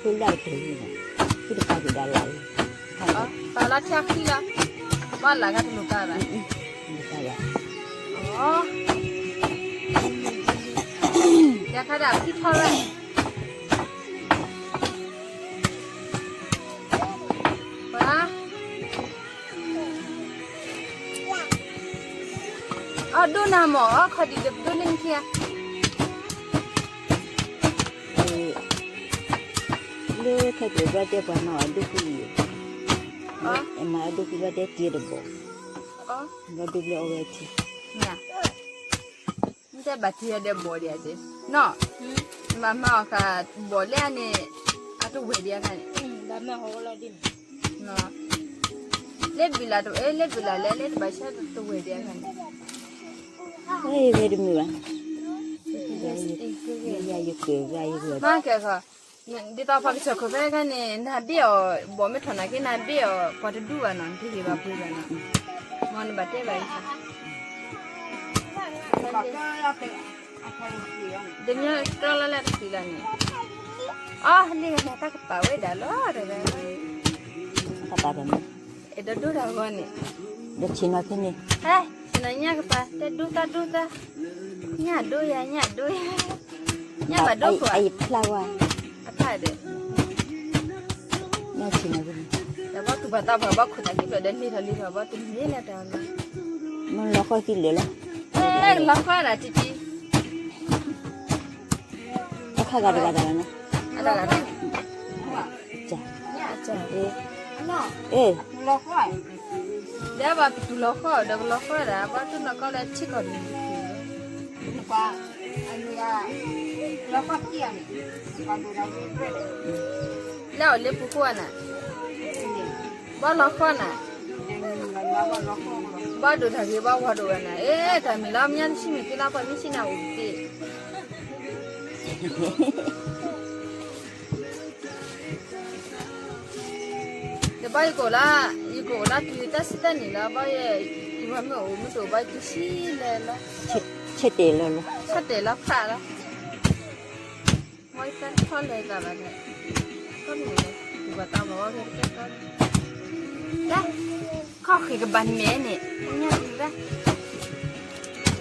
ဖိလၢကတၢၢ်န့ၣ်, ဖုတပာ်က့ၤဒၣ်လၢ်လံ, ပာ်လီၤထံအဃံလီၤ, ဘၣ်လၢ်ဂၤတလိၣ်ကါဘၣ်, တလိၣ်ကါဘၣ်, ယခါဒၣ်ဖံထီၣ်ဝဲ, ပှၤ အီၣ်ဒိၣ်နၤမၢ်, အီၣ်ခီဒံးဒီးပဒိၣ်န့ၣ်ခံဂၤ, လၢခဲကၠိဘျီတဲပှၤမၤအီၣ်ဒိၣ်ဃံ, မၤအီၣ်ဒိၣ်ဃံဘျီတဲတ့တဘီ, ဘျီဒိၣ်ဘျီအီၣ်ဝဲထံ, နတဲဘၣ်တ့ဒီးဘီဒံးဧါ, နီၢ်, နဘၣ်မၤအီၣ်ဃာ်ဘီလဲၣ်န့ၣ်, အတဝဲၢ်ဒံးအခါန့ၣ်, လၢဘံၣ်လၢ်တဝဲၢ်, လၢဘံၣ်လၢ်လဲၣ်, လၢတဘၣ်ဆၢတဝဲၢ်ဒံးအခါန့ၣ်, ဝဲတမုာ်ဘၣ်, ယက, မၤကဲခီ, ဒ်သိးပှၤကစၢၢ်ခိၣ်ဖဲခါန့ၣ် နဘ့ၣ်အီၤ, ဘီမ့ၢ်ထီၣ်နာ်က့ နဘ့ၣ်အီၤ, ပှၤတဒူဘၣ်နီၤ, နတဟ့ၣ်ဘၣ်ပှ့ၤဘၣ်နီၤ, မ်နဘၣ်တဲဘၣ်အံၤ တမ့ၢ်တြီလၢ်လၢ်တသ့လၢ်န့ၣ်, အီၤ န့ၣ်ဂၤန့ၣ် တၢ်ကပာ်ဝဲဒၣ်လီၤ, တၢ်ကပာ်တၢ်န့ၣ်, အဲၣ်ဒိးဒိတၢ်ဂီၤန့ၣ်, ဒီးဆ့ၣ်နီၤဖဲန့ၣ်, ဟဲ, ဆ့ၣ်နီၤညၣ်ကပၤ, တဲဒိတၢ်ဒိတၢ်, ညၣ်ဒိယၤ ညၣ်ဒိယၤ, ညၣ်ဘၣ်ဒိခိၣ်ဧါ, အဖျါဝဲ, အဖျါဒီး ညၣ်ဆ့ၣ်နီၤဖဲန့ၣ်, တၢ်ဘီတူၢ်ဘၣ်တၢ်ဘၣ်ဘီခိၣ်သးခံဖျၢၣ်ဒီး လ့ထီၣ်လ့ထီၣ်ဘီတူၢ်မ့ၢ်လၢတၢ်လီၤ, မ့ၢ်လီၤဃီသံလၢာ်လီၤ, လီၤဃီဒၣ်တံတံ အခါဂၤတဂၤတဂၤန့ၣ်, အတဂၤတဂၤ, အ, အ့, ဒီးဘၣ်ပတူၢ်လီၤဃီဒီးကလီၤဃီဒၣ် ဘၣ်တူၢ်နီၢ်ကီၢ်လၢထံကီၢ်န့ၣ်, လၢအီၤလၢပူၤဃိနၤ, ဘၣ်လီၤဃီနၤ, ဘၣ်ဒိၣ်တၢ်ဂ့ၤဘၣ်ဝါဒိၣ်ဝဲနၤ, အ့ တၢ်မံၤလီၤ မ့ၢ်ညါတဆံမ့ၢ်က့လီၤ ပှၤမ့ၢ်ဆံနၤအိၣ်ကသ့ ဒီးဘၣ်ယကအိၣ်လၢ, ယကအိၣ်လၢတုၤတၢ်စံၣ်တၢ်နံၤလၢၤဘၣ်ယဲ, ယဝၤမ့ၢ်အိၣ်မ့ၢ်တအိၣ်ဘၣ်ယကဆံလဲၤလီၤ, ဆၢတဲာ်လီၤလီၤ, ဆၢတဲာ်လီၤဖးလ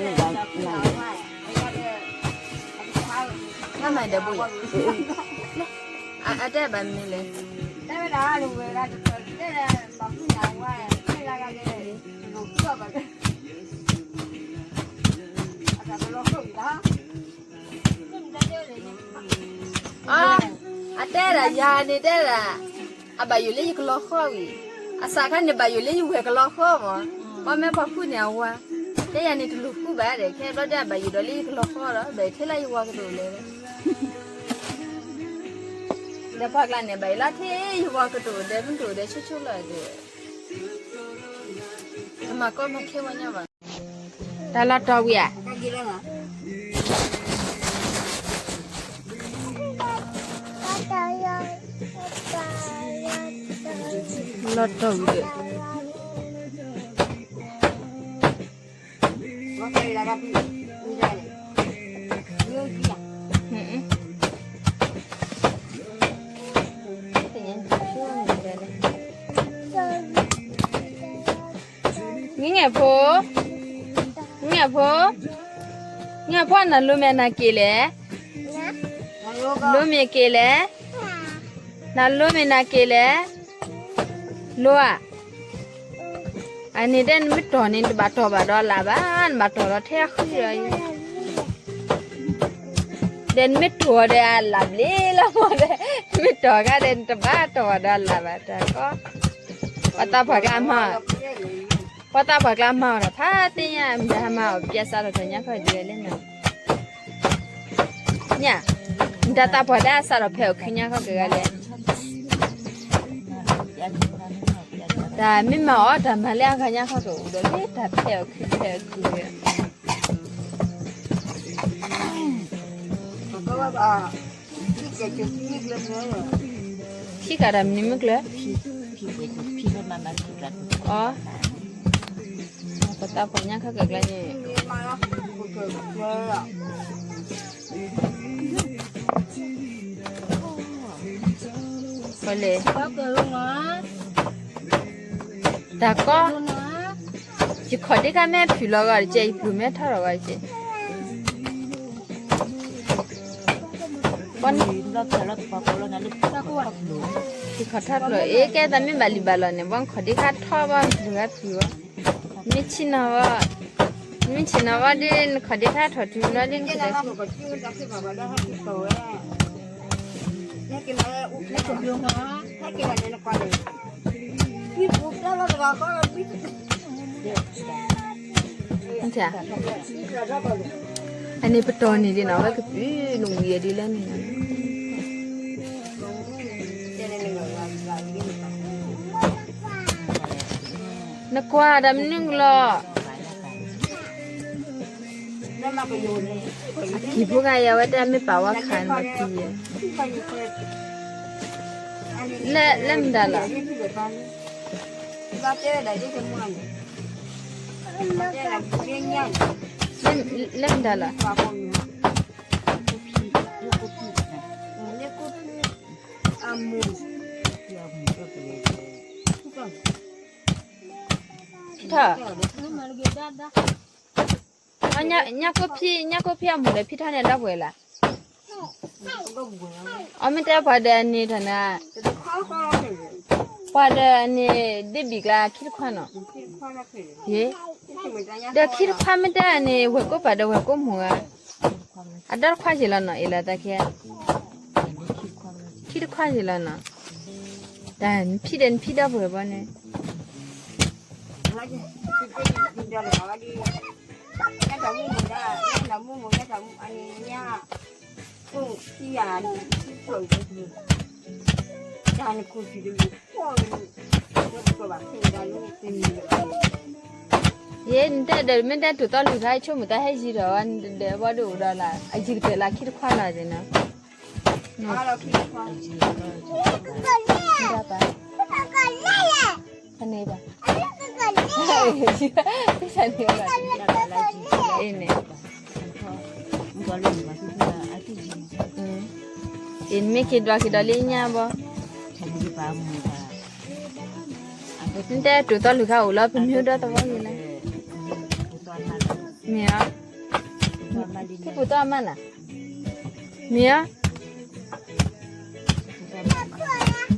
ီၤ, ဝဲတၢ်ထီၣ်လဲၤသးဘၣ်ဒီး, တၢ်မ့ၢ်လဲၤ, ယဘၣ်တၢ်မၤဝဲဖဲတကဲတၢ်, လၢ, ခီၣ်ဃ့ကဘၣ်မဲာ်န့ၣ်, ညၣ်ဒုးလၢ ဘၣ်ပာ်လၢကပၤ, ဘၣ်မၤဒီးဘိယၤ, အတဲဘၣ်မနုၤလဲၣ်, အတဲဒၣ်ယၤန့ၣ်တဲဒၣ်, အဘၣ်ယိၣ်လၢယကလီၤဃီဝံၤ, အစးခါန့ၣ်ဘၣ်ယိၣ်လၢယဝဲၢ်ကလီၤဃီမး, ပှၤမ့ၢ်ပှၤဃုန့ၣ်အဝၤ, တဲယၤန့ၣ်တလူၤဃုဘၣ်ဒီး ခဲဘျီဒီးအဘၣ်ယိၣ်ဒီးလၢယကလီၤဃီဒီး ဘၣ်ယိၣ်ထဲလၢယဝၤကတအိၣ်လဲၣ်, ဒီးပှၤကျါန့ၣ် ဘၣ်ယိၣ်လၢထဲယဝၤကတအိၣ်ဒီး မ့ၢ်တအိၣ်ဒီးဆိဆိလီၤဒီး, တမၤကီမၤခဲဝဲညါဘၣ်, တၢ်လီၤတီၤဝံၤဧါ, လီၤတီၤဝံၤဒီး ငဲၤဖိ, ငဲၤဖိ, ငဲၤဖိ နၤလိမ့ၢ်နၤက့ၤလဲၣ်, လိမ့ၢ်က့ၤလဲၣ်, နၤလိမ့ၢ်နၤက့ၤလဲၣ်, လိဧါ, အန့ၣ်တဲနမ့ၢ်တီၢ်န့ၣ် နတဘၣ်တီၢ်ဘၣ်ဒီးလၢ်ဘၣ်, နဘၣ်တီၢ်ဒီးထဲအဃံဒီး ဒီးနမ့ၢ်တီၢ်ဒီးအလၢ်ဘျ့လီၤမးဒီး, နမ့ၢ်တီၢ်ခါဒီး နတဘၣ်တီၢ်ဘၣ်ဒီးလၢ်ဘၣ်တၢ်ကီ, ပှၤသးပှၢ်ကျါမၤ, ပှၤသးပှၢ်ကျါမၤအီၤဒီး ဖးသ့ၣ်ညါ မ့ၢ်ဟါမၤအီၤ ပျဲစးထီၣ်ဖဲညါခီဒ်လဲၣ်နီၤ, ညၣ်, နတၢ်သးပှၢ်ဒၣ်စးထီၣ်ဖဲအီၤခံညါခီကဂၤလဲၣ်, တၢ်မ့ၢ်မၤအီၤတၢ်မၤလၢအဂၤညါခီကအိၣ်ဒီးလၢတၢ်ဖဲအီၤခံဖဲအီၤခံ, ထံၣ်ကးတၢ်မနုၤမ့ၢ်ကျၢၤ, အီၤ, တၢ်ပှၤညါခါကကျါန့ၣ် ပလဲၤ တၢ်ကီ ယခီၣ်ဒ့ခါမ့ၢ်ဖုၣ်လီၤဂီၤတက့ၢ် ယဖုၣ်မ့ၢ်ထီၣ်လီၤဂီၤတက့ၢ် ဘီန့ၣ် ယခီၣ်ထီၣ်ဖျိး အ့ ကဲတၢ်မ့ၢ်ဘၣ်လံဘၣ်လီၤန့ၣ် ဘီခီၣ်ဒ့ခါထီၣ်ဘီ ဖုၣ်ဂၤဖုၣ်ဘီ မ့ၢ်ဆ့ၣ်နီၤဘီ မ့ၢ်ဆ့ၣ်နီၤဘီဒ် နခီၣ်ဒ့ခါထီၣ်တုၤဘျီဒ်နခီၣ်ဒ့ခါ အန့ၣ်ပတီၢ်န့ၣ်ဒ်နီၤ ဝဲကပုၢ်နဝံၤဒ်လဲၣ်န့ၣ် နကွၢ်တၢ်မနုၤကလီၤ အကံၢ်ဖိဂၤယၤဝဲတၢ်မ့ၢ်ပာ်ဝဲခါန့ၣ်တံၤယဲ လၢမတၤလီၤ လၢမတၤလီၤ ထီၣ် ညၣ်ကိၣ်ဖံး ညၣ်ကိၣ်ဖံးအမူးဒီးဖံးထီၣ်န့ၣ်ဒီပုၢ်ဝဲၢ်လၢ် အမ့ၢ်တဲပှၤဒီးအန့ၣ်ထီၣ်န့ၣ် ပှၤဒီးအန့ၣ် ဒ့ၣ်ဘံၣ်ကျါခံတခွါနီၤ ယ့ ဒီးခံတခွါမ့ၢ်တဲအန့ၣ် ဝဲၢ်ကိၣ်ပၤဒီးဝဲၢ်ကိၣ်မူးဧါ အဒီတခွါယ့ၤလီၤနီၤ အ့ၣ်လီၤတၢ်ခဲ ခံတခွါယ့ၤလီၤနီၤ တၢ်နဖံးဒီးနဖံးဒီပုၢ်ဝဲၢ်ဘီန့ၣ် ယ့ နတဲဒီး မ့ၢ်တဲတိၤသီၣ်လွံၢ်ခါ ဆိကမိၣ်တၢ်ဟဲယံၤဒီးဝဲ ဒီးဘီဒိၣ်အိၣ်ဒီးလၢ အယံၤကတၢၢ်လၢခံတခွါလီၤန့ၣ်နီၤ ဖန့ၣ်ဘၣ် ဖန့ၣ်ဘၣ် အ့ၣ်န့ၣ် အ့ၣ် နမ့ၢ်က့ၤဒွးက့ၤဒီးလၢညါဘီ နတဲတိၤသီၣ်လွံၢ်ခါအိၣ်လီၤ ပမ့ၢ်အိၣ်ဒီးသဝီဂ့ၤလၢ မ့ၢ်ဧါ ဖံပူၤသီၣ်အမါနၤ မ့ၢ်ဧါ မ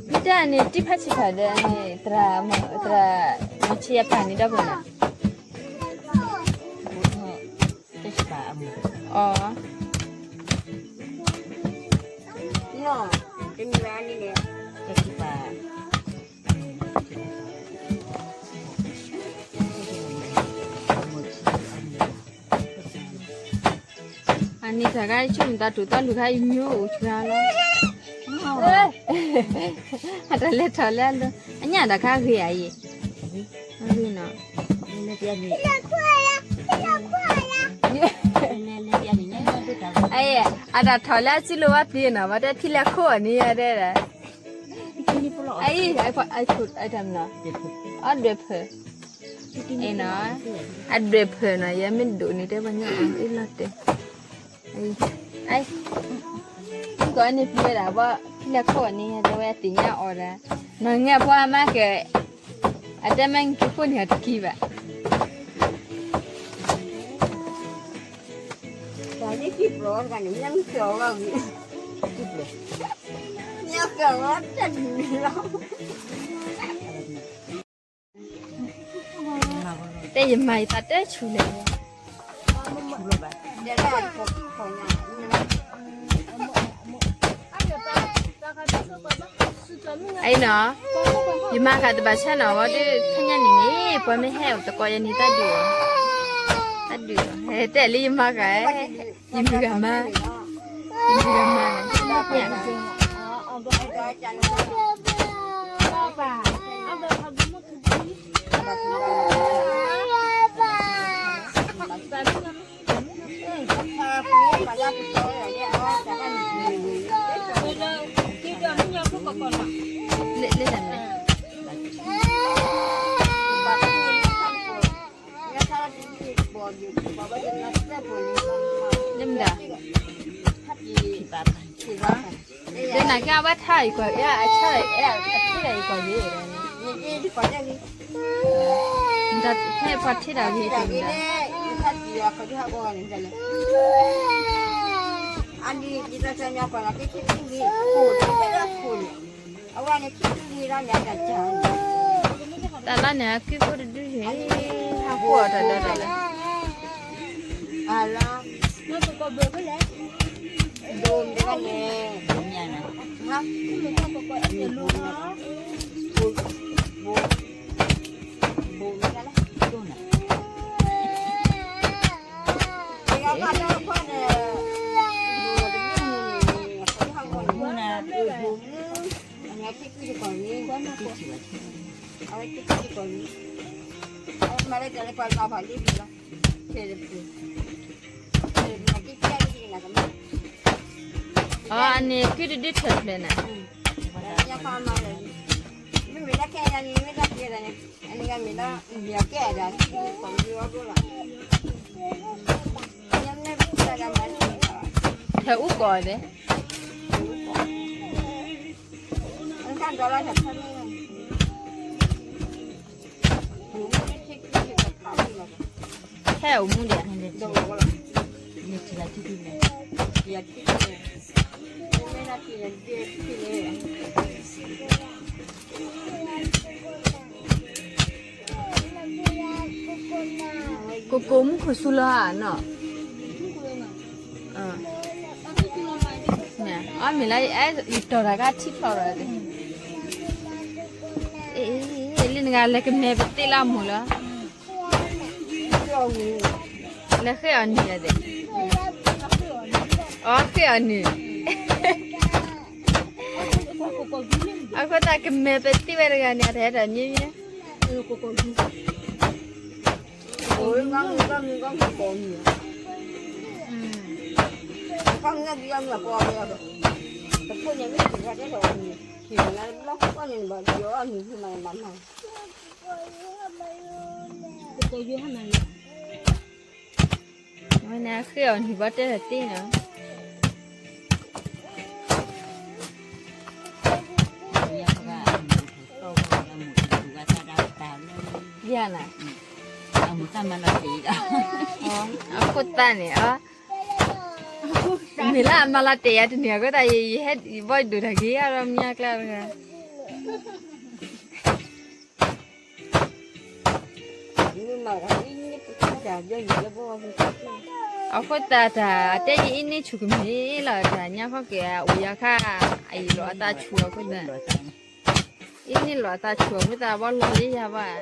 ့ၢ်တဲအန့ၣ် တံၢ်ဖးဆံးဖးဒီးန့ၣ် သရၣ် သရၣ်မၤဆံးယပၢ်န့ၣ်ဒီပုၢ်ဝဲၢ်နၤ အီၤ အန့ၣ်တဂၤ ဆိကမိၣ်တၢ်တိၤသီၣ်လွံၢ်ခါ ယမ့ၢ်အိၣ်ဆှါလီၤ အတၢ်လဲၤထီၣ်လဲၤလီၤ အညၣ်တၢ်ခါဂ့ၤဧါယ့ၣ် အဂ့ၤနီၤ အတၢ်ထီၣ်လၢအစုလိာ်ဝဲပျံၤနီၤ ဘၣ်တဲဖံးလဲၤခိၣ်အီၤန့ၣ်ယတဲဒၣ် အအံၤ အတၢ်မနီၤ အဒွဲၣ်ဖၢၣ် အဒွဲၣ်ဖၢၣ်နီၤ ယမ့ၢ်ဒိၣ်န့ၣ်တဲပှၤညီအီၤ အ့ၣ်လီၤတဲာ် အံၤ မုၣ်ကီၤန့ၣ်ပျံၤဝဲဒၣ်ဘၣ် ဖံးလဲၤခိၣ်အီၤန့ၣ် တဲဝဲသ့ၣ်ညါအီၤဒၣ် နီၢ်ငဲၢ်ပှၤမၤကဲ အတဲမ့ၢ်က့ၤခိၣ်န့ၣ်အတကံဘၣ် တၢ်လၢကံၢ်ပျီတဂၤန့ၣ် မ့ၢ်ကၢၤဝဲဂ့ၤ မ့ၢ်ကၢၤဝဲတၢ်ဒုးလီၤ တဲယမၤယသးတဲဆူၣ်လဲၣ် အံၤနီၤ ယမၤဃာ်တဘၣ်ဆၣ်နီၤ ဝဲဒၣ် ဖဲညါန့ၣ်န့ၣ် ပှၤမ့ၢ်ဟဲအိၣ်သကိးယၤန့ၣ် တၢ်ဒုးအီၤ တၢ်ဒုးအီၤ တဲလၢယမၤဃာ် ယမုၢ်ဂၤမါ ယမုၢ်ဂၤမါ လၢလၢ မတၤ, ဒ်နၤကဲအဝဲထါအံၤကွၢ် အဆၢအထံၣ်ဒီးအံၤကွၢ်ယ့ၣ်, မတၤဖဲပှၤထံၣ်တၢ်ဂ့ၤ, အဝဲန့ၣ်ခံဆံလံ, တၢ်လၢန့ၣ် အကုၢ်ဖိတဒုဟ့ၣ်, ဟးဃိအီၤတၢ်ဒီးတၢ်လၢ, အလၢ, ဒိၣ်မတၤန့ၣ်, ဘိၣ်မတၤလဲၣ်, အဝဲခံဆံတကီၢ်န့ၣ်, အဝဲခံဆံတကီၢ်န့ၣ်, အဝဲမၤလၢတၢ်လၢပှၤလီၤဖးလံလီၤ, အန့ၣ်ကုၢ်တဒုထၢၣ်ဖျဲးန့ၣ်, မ့မ့ၢ်လၢခဲအံၤန့ၣ် မ့ၢ်တၢ်ဖျဲးန့ၣ်, အန့ၣ်ဂၤမ့ၢ်လၢ ယကဲဒၣ် ထၢၣ်အူကီၢ်ဒဲး, ဟဲအိၣ်မူဒံးဧါ, ကိကိၢ်မူခိၣ်စူၤလီၤဧါနီၤ, အမ့ၢ်လၢ ယတီၢ်တၢ်ကထံဖျိးဒီး, လၢနဂၤလဲၤကမဲာ်ပသ့လၢအမိၢ်လီၤ, လဲၤဃ့အီၤနံၤအီၤဒဲး, အီဃ့အီၤနံၤ, အဃိသတးကမဲာ်ပသ့ဝဲတဂၤန့ၣ် အတဟဲတၢ်မံမံ, ဝဲန့ၣ်ဃ့အီၤနံၤဘၣ်တဲတၢ်သ့နီၤ, ယၤနၤ, အခိၣ်သးန့ၣ်, မ့ၢ်လၢအမၤလီၤတဲာ်ယၤတန့ၢ်အဃိသတး ယဟဲဘီဒိၣ်တၢ်ဂ့ၤအါဒီးမ့ၢ်အကျါတဂၤ အဃိသတးတၢ်တဲယအံၤန့ၣ်ဆူၣ်ကမ့ၢ်လီၤ တၢ်ညါခီက့ၤအိၣ်ယၤခါ အံၤလီၤအသးဆူၣ်အဃိသတး အံၤန့ၣ်လီၤအသးဆူၣ်အဃိသတး ဘီလီၤလံယၤဘၣ်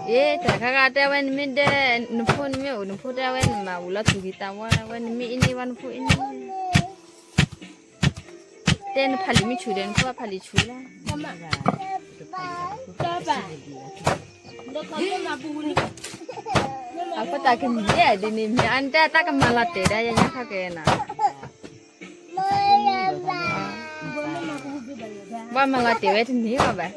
အ့ တၢ်ခါခါတဲဝဲနမ့ၢ်ဒဲ နဖိနမ့ၢ်အိၣ်နဖိတဲဝဲနမၤဝံၤလီၤသူၣ်ကံၢ်သးဝါ ဝဲနမ့ၢ်အံၤန့ၢ်ဘၣ်နဖိအံၤန့ၢ် တဲနဖးလံာ်မ့ၢ်ဆူၣ်ဒီး နဖိဖးလံာ်ဆူၣ်လီၤ အဃိသတးကမ့ၢ်ဒ်န့ၣ် မ့ၢ်အတၢ်တၢ်ကမၤလီၤတဲာ်ဒၣ်ယညါခီကဲနီၤ ဘၣ်မၤလီၤတဲာ်ဝဲတန့ၢ်ဘၣ်ဘၣ်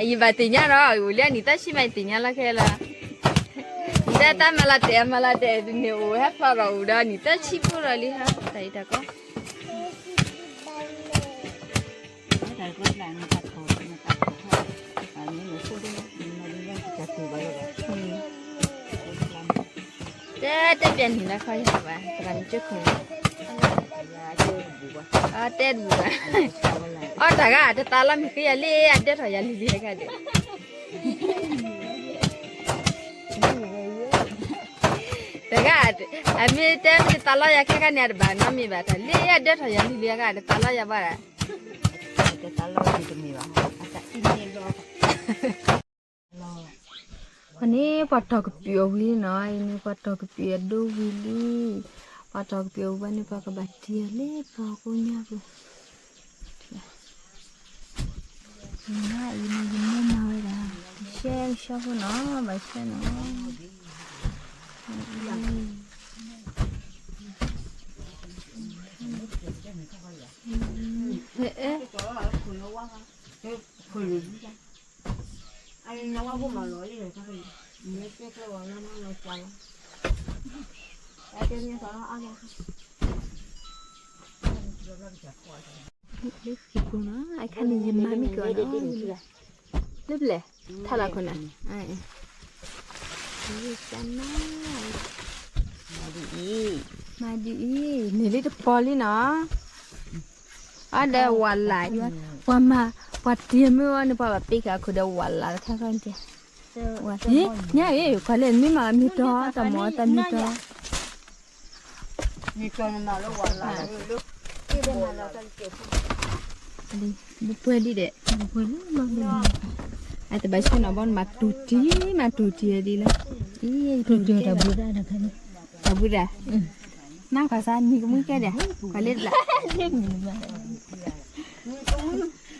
အယဘၣ်သ့ၣ်ညါဒီး အိၣ်လၢနံၣ်သၢဆံမး ယသ့ၣ်ညါလီၤခဲလၢာ် နတၢ်မၤလီၤတဲာ်မၤလီၤတဲာ်တန့ၢ်အိၣ်ဟဲဖျိးဒီးအိၣ်ဒီးနံၣ်သၢဆံဖိဒီးလံဟါ တၢ်အံၤတၢ်ကီ တဲတဲပျဲနံၣ်လၢခီယၤဘၣ် သရၣ်မုၣ်ကၠိခိၣ်န့ၣ် တဲတဘူၣ်ဘၣ် အီၣ်တၢ်ဂၤတသးလီၤမ့ၢ်ဃ့ယၤလံ အဒၢထီၣ်ယၤလံလံဂၤဒီး တဂၤ အမ့ၢ်တဲမ့ၢ်တသးလီယၤခဲခါန့ၣ် အတဘၣ်နီတမံၤဘၣ် တၢ်လံအဒၢထီၣ်ယၤလံလံဂၤ တသးလီယၤဘၣ် တသးလီတမံၤဘၣ် အတၢ်အံၤန့ၣ်လီၤ အန့ၣ်ပှၤတီၢ်ကပံာ်အီၤဝံၤလံနီၤ အံၤန့ၣ်ပှၤတီၢ်ကပံာ်အဒိဝံၤလံ ပှၤတီၢ်ကပံာ်အီၤဝံၤဘၣ်န့ၣ် ပှၤကဘၣ်တံၤအီၤလၢပှၤကိးညါပူၤ အံၤန့ၣ် ယမိၢ်မၤဝဲဒၣ် တရှဲကဆှီဖိနီၤ ဘၣ်ဆှဲနီၤ အဲ လၢဃံပူၤနီၤ အခါန့ၣ်ယမၤမ့ၢ်ကီးနီၤ လၢပလဲၣ် ထါလီၤခိၣ်နၤ တၢ်နါ မၤဒ်အံၤ မၤဒ်အံၤ န့ၣ်လံတပီၤလံနီၤ အဒီးဝးလး ပှၤမၤ ပှၤတံၤမုၢ်အီၤန့ၣ် ပှၤဘၣ်ပ့ၤဃာ်အခိၣ်ဒီးဝးလးတခါခီန့ၣ်တဲ ဝး ညါအံၤ ပှၤလဲၣ်မ့ၢ်မၤမ့ၢ်တီ တၢ်မၤတၢ်မ့ၢ်တီ ဘူးပှဲၤလံဒီး အတဘၣ်ဆၢနီၤ ဘီနမၤတူၢ်တံၢ် မၤတူၢ်တံၢ်ဒ်လၢ အံၤ တူၢ်တံၢ်တၢ်ဘုဒၣ်တခါန့ၣ် တၢ်ဘုဒၣ် နၢ်ခီစါနံၤကမုၣ်ကဲဒီး ပှၤလၢတဘျီ တၢ်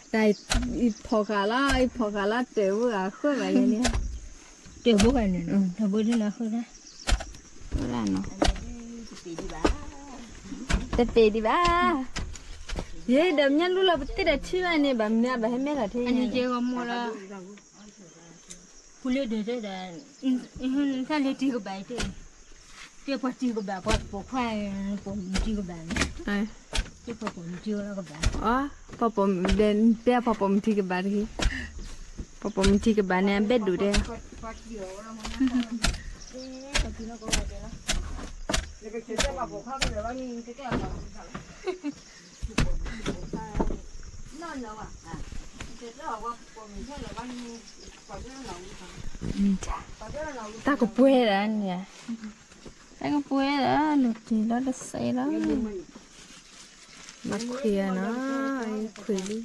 အံၤဖီၣ်ဃာ်လီၤ အံၤဖီၣ်ဃာ်လီၤ တၢ်ဘုအဃၢဘၣ်ယဲန့ၣ် တၢ်ဘုဂၤန့ၣ် တၢ်ဘုဒ်န့ၣ်ဃၢဒၣ် တပ့ၤဒံးဘၣ် ယဲဒီးမ့ၢ်လူလီၤပသ့ၣ်ဒီးထံဘၣ်န့ၣ် ဘၣ်မနုၤဘၣ်ဟဲမဲထီၣ်ထဲန့ၣ် ပူၤလၢဒၢးတဲဒၣ် တၢ်လၢတံၤကဘၣ်တဲ တဲပှၤတံၤကဘၣ် ပှၤပိာ်ခွါ ပိာ်မုၣ်တံၤကဘၣ်န့ၣ် တဲပှၤပိာ်မုၣ်တံၤကဘၣ် အ ပှၤပိာ်မုၣ် တဲပှၤပိာ်မုၣ်တံၤကဘၣ်တဂ့ၤ ပှၤပိာ်မုၣ်တံၤကဘၣ်န့ၣ် အဘဲဒိၣ်တဲ တၢ်ကပှဲၤဒၣ်န့ၣ် တၢ်ကပှဲၤဒၣ် လီၤတံၢ်လီၤတစဲးလီၤ ဘၣ်ခွံးအနီၤ ခွံးလံ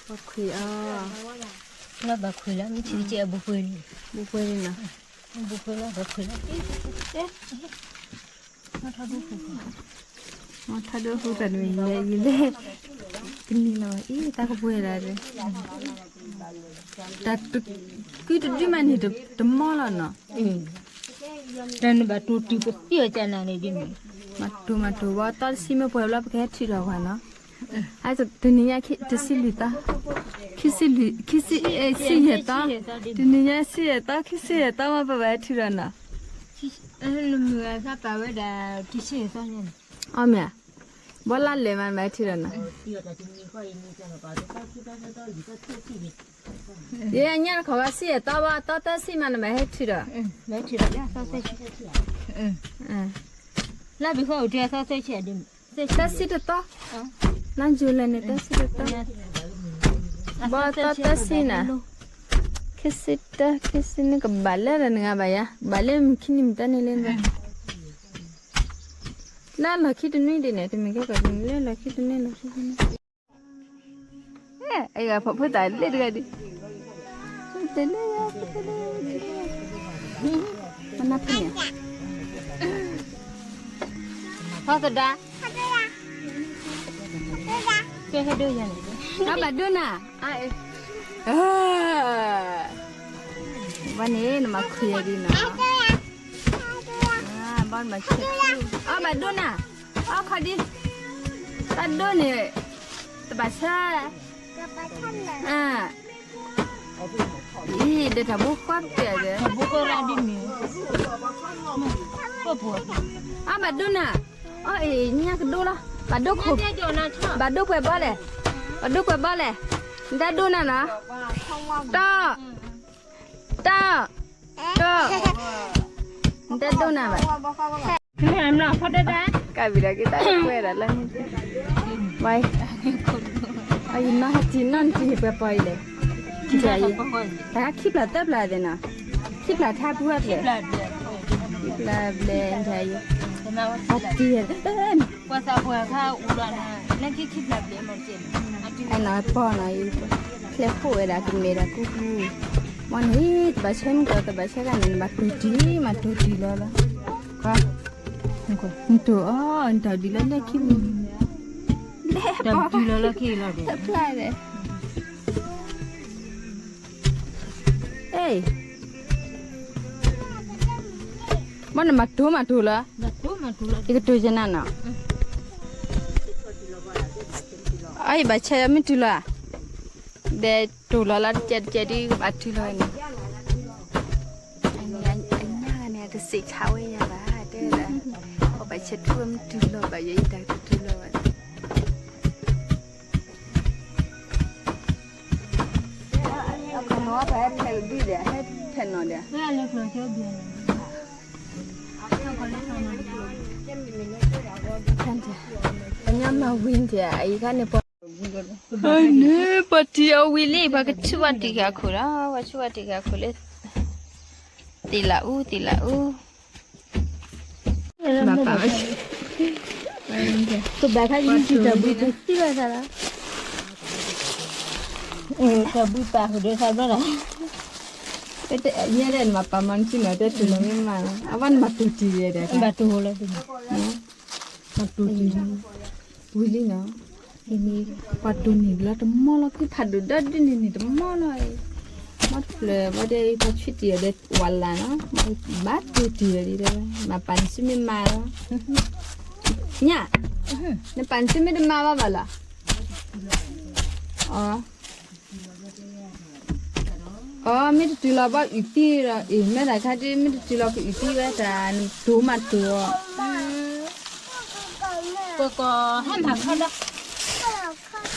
ဘၣ်ခွံးအီၤ လၢဘၣ်ခွံးလီၤ မ့ၢ်ထံကဲအဘူးပှဲၤလံ ဘူးပှဲၤလံနီၤ ဘူးပှဲၤလီၤ ဘၣ်ခွံးလီၤ မ့ၢ်ထီၣ်ဒိၣ်ဃုာ်တၢ်တမံၤ ယလဲၤ ကနံၤလီၤ အံၤ တၢ်ကပှဲၤဒၣ်ဒီး တၢ် ကုတဒုမးန့ၣ် တမီၢ်လီၤနီၤ တၢ်န့ၣ်ဘၣ်တူၢ်တုၤပသံၣ်အီၤကနၤန့ၣ်ဒ်န့ၣ် မၤတူၢ်မၤတူၢ်ဘၣ် သီတဆံမ့ၢ်ပှဲၤဘျီ ပကဟဲထုးထီၣ်ပှၤနီၤ တနံၤညါတဆံလွံၢ်သီ ခံဆံလွံၢ် ခံဆံ ဆံယဲၢ်သီ တနံၤညါဆံယဲၢ်သီ ခံဆံယဲၢ်သီမ့ၢ်ပဘၣ်ဟဲထုးထီၣ်နီၤ နမုၢ်ဂၤသးပာ်ဝဲဒၣ်တဆံယဲၢ်သီန့ၣ် အီၣ်မ့ၢ်ဧါ ဘီလါလဲၤမးနဘၣ်ဟဲထုးထီၣ်နီၤ ယဲအညါတခီဘၣ်ဆံယဲၢ်သီဘၣ် သီသၢဆံမး နဘၣ်ဟဲထုးဒီး လါဘံဃီအိၣ်တ့ၢ်သီသၢဆံ သၢဆံတသီ လါယူၤလံန့ၣ် သၢဆံတသီ ဘီသီသၢဆံနၤ ခံဆံတၢ ခံဆံနွံကဘၣ်လၢဒီးနဂၤဘၣ်ယါ ဘၣ်လၢမုၢ်ခံနံၤမုၢ်တၢ်န့ၣ်လၢ လၢလီၢ်ခံတနွံဒ်န့ၣ် တမ့ၢ်ကဲကီးလၢလီၢ်ခံတနွံလီၢ်ခံတနွံ အဲ အဂၤဖီဖိသၣ်လၢတဂၤဒံး တလၢယၤ မနၤဖဲန့ၣ် ဖီသဒါ ကဲဟဲဒိယၤန့ၣ် အဘၣ်ဒိနၤ အ ဘၣ်န့ၣ် နမၤခွံယၤဒံးနီၤ ဘၣ်နမၤဆဲး အဘၣ်ဒိနၤ အခီဒံး တၢ်ဒိန့ၣ် တဘၣ်ဆၢ အံၤ ဒီးတၢ်ဘိဃီပျဲၢ်ဒီး အဘၣ်ဒိနၤ အအံၤ ညါကဒိလီၤ ဘၣ်ဒိခိၣ် ဘၣ်ဒိပှဲၤဘီလဲၣ် ဘၣ်ဒိပှဲၤဘီလဲၣ် နတၢ်ဒိနၤနီၤ တၢ် တၢ် တၢ် နတၢ်ဒိနၤဘၣ် ကဘၣ်ဒီးက့ၤတၢ်ကွဲးဒၣ်လၢန့ၣ် ဝဲ အယနီၢ်ဟဲထံၣ်နီၢ်နထံၣ်ပှဲၤပီၤအံၤလဲၣ် တၢ်ခံပျၢ်သၢပျၢ်သ့ၣ်နီၤ ခံပျၢ်ထါပူၤအပျဲၢ် ခံပျၢ်ဘျဲၣ် အတံၢ် ပှၤသးပှၢ်ခါအူလီၤနၤ နကခံပျၢ်ဘျဲၣ်မ့ၢ်တ့ၢ် အနီၢ်ပီၢ်နီၤ ချဲးခိၣ်ဝဲဒၣ်ကမဲာ်ဒီးကူကူ မ့ၢ်န့ၣ် တဘၣ်ဆဲမုၢ်ကီး တဘၣ်ဆဲကန့ၣ် နဘၣ်တူၢ်တံၢ် မၤတူၢ်တံၢ်လီၤလီၤ နတူၢ်အီၤ နတၢ်ဒ်လၢလဲၣ်ခံပူၤ လဲၣ်ပီၢ် တဖျါလဲၣ် အ့ ဘၣ်နမၤတူၢ်မၤတူၢ်လီၤ ယကတူၢ်ယနၤနီၤ အအံၤဘၣ်ဆဲမ့ၢ်တုၤလီၤ ဒီးတိၢ်လီၤလၢတကဲတကဲဒ်ကဘၣ်တုၤလီၤန့ၣ်, အညၣ်န့ၣ် တစံးဆါဝဲယၤဘၣ်, တဲလၢ ပှၤဘၣ်ဆဲးထူဝဲမ့ၢ်တုၤလီၤဘၣ် ယဲယတၢ်ကတုၤလီၤဘၣ်, ဖဲဒုဒီး ဟဲဖဲနီၤဒီး အညၣ်မၤဝံၤန့ၣ် အအံၤခါန့ၣ်ပှၤ န့ၣ်ပှၤတံၤအီၤဝံၤလံ ပှၤကဆူၣ်ဝဲတံၤဂၤခိၣ်လီၤ, ပှၤဆူၣ်ဝဲတံၤဂၤခိၣ်လၢ သ့ၣ်လၢအူ သ့ၣ်လၢအူ, ဘၣ်ပာ် ကဘၣ်ခါယံၤတံၤတၢ်ဘုတသံဘၣ်သးလီၤ, တၢ်ဘုပာ်ဃုာ်ဒီးသးဘျီလီၤ, ယဲဒၣ်နမၤပာ်မၤနစုနီၤ တဲတုၤလီၤမ့ၢ်မးလီၤ, အဝဲနမၤတိၢ်တံၢ်ဒီး ဘၣ်တိၢ်လီၤ, မၤတိၢ်တံၢ် ဝံၤလံနီၤ, ပှၤတိၢ်န့ၢ်လီၤတမီလီၤ ကုဖးဒိၣ်ဒီဒုန့ၣ်န့ၣ်တမီလီၤ, မ့ၢ်တဖျၢၣ်ဘၣ်ဒီး ပှၤဆံးတံၢ်အီၤဒီးဝၤလၢ်နီၤ, ဘၣ်တိၢ်တံၢ်လီၤဒ်ဒီး မၤပာ်နစုမ့ၢ်မးလီၤ, ညၣ်, နပာ်နစုမ့ၢ်တမၤဘၣ်ဘၣ်လီၤ, အ အီ မ့ၢ်တတုၤလီၤဘၣ်အုၣ်သံဒီး အ့ၣ် မ့ၢ်တၢ်ခါဒ် မ့ၢ်တတုၤလီၤကအုၣ်သံဝဲတၢ် နတိၢ်မးတိၢ်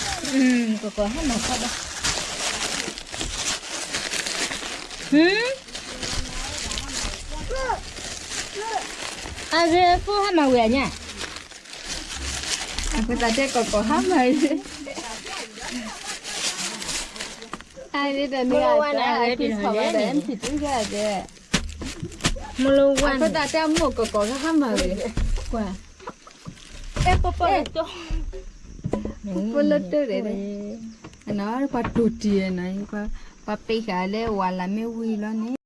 အီၤ, ကကီၢ်ဟဲမၤခီဒီး, ကကီၢ်ဟဲမၤခီဒီး, အဂ့ၤ ဖိဟဲမၤဝံၤအညၣ် အဃိသတးတဲကီၢ်ကီၢ်ဟါမၢ်, အဒ်ဒီးန့ၣ်အတၢ်က့ၤထီၣ်ဝဲဒီး အထံၣ်တုၤခဲဒဲး, အဃိသတးတဲမိၢ်ကီၢ်ကီၢ်ဟါမၢ်ဝဲ, ကွၢ်, အဲ ပပလတိ, ပလတိဒီး, ပှၤတိၢ်တံၢ်နီၤ, ပှၤပ့ၤဃာ်လၢဝၤလၢ်မ့ၢ်ဝံၤလီၤန့ၣ်